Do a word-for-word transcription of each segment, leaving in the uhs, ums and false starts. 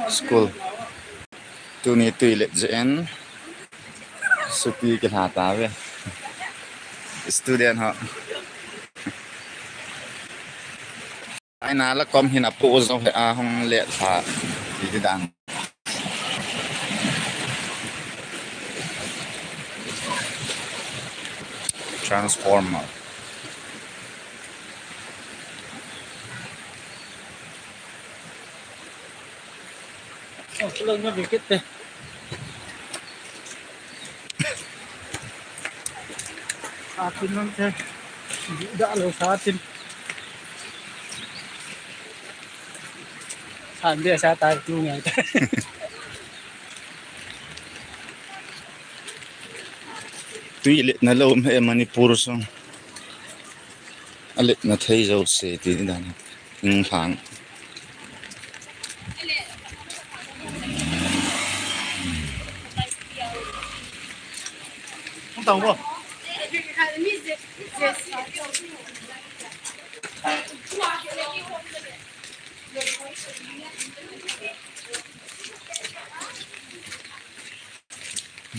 School. Tuni tui let jeh in supi kilha tave. Student ho. Aina la kom hin apu jo he a hung let lha. Ti dan. Transformer. Oh, tulang na bikit eh. Atin lang te. Dalo sa atin. Saan dia sa tayo tulungan. Tui letna lou um he Manipur sung. Aletna thei jouse ti dan. Inglhang. Hung tang bo.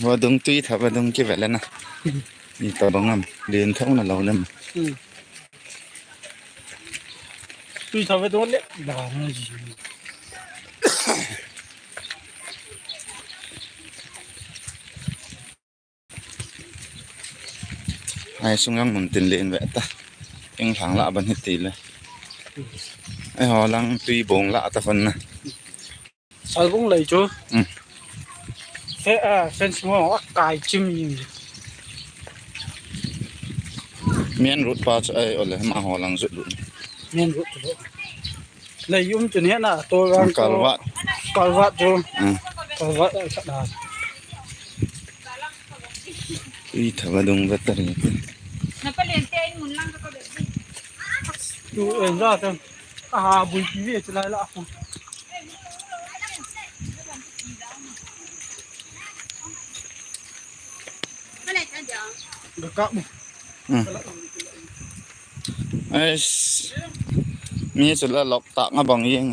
Vadung tui tha vadung kivelena. Itobang am, lien tha na lou lem. Hmm. Tui tha vadung le, ba na ji. Ai sung lang mun tin lien ve ta. Inglhang la ban hi ti le. Ai ho lang tui bong la ta khon na. Salbung lei chu. Hmm. Fe-, ah, fencing ho akai chim jing. Main road pa chu ai ole ma ho lang jut lut. Main road chu. Lei um chu ne na to gang chu. Kalvat. Kalvat chu. Hmm. Kalvat ai khat na. Ui, tha vadung ve ta ri. Na pa len te in mun lang ka be. Tu en ja ta. Ka ha bui ti ve chu lai la. Ga kap mo. Hmm. Ais. Mi chu la lok ta nga bang yeng.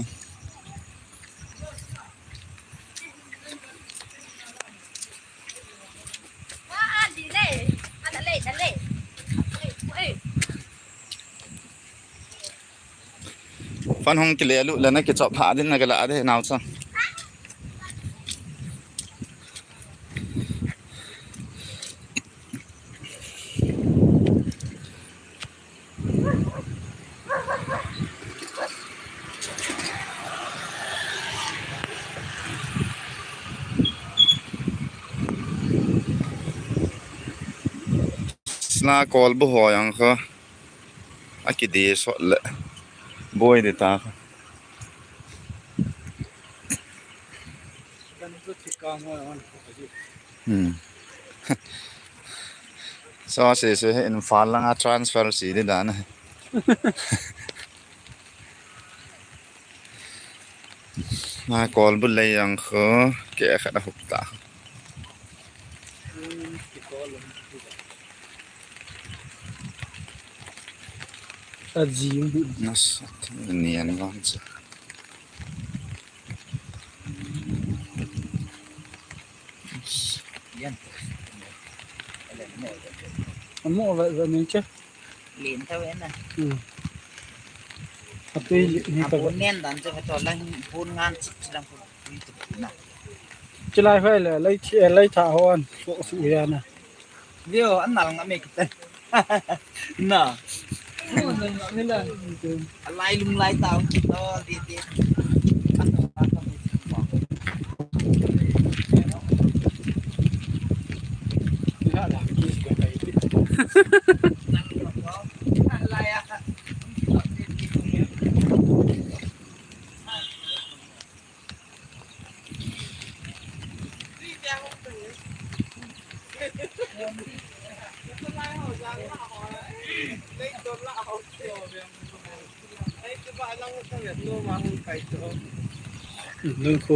Fan hung kile lu le na kichop pha din na kala de nau cha. Sna kolbu ho jong kho. Akidi sot le. Boi de ta kho. Hmm. So, se, se, Imphal langa transfer si di dan. Na kolbu lei jong kho, ke khat a hup ta. Aji. Nasa, nian vang cha. Amo va va ning che. Lin tha ve na. Hmm. Atui li ni ta. Abun nen dan che to lang bun ngan chi lang bun tui tu na. Chilai hoi le lai chi lai tha hon so su ya na. Vio, an nal nga me kita. Na. Mo na nga me la. Alai lung lai tao. To, di, di. An nal nga me. Ya, da, ki ko kai. Alai ya. Lungkhu.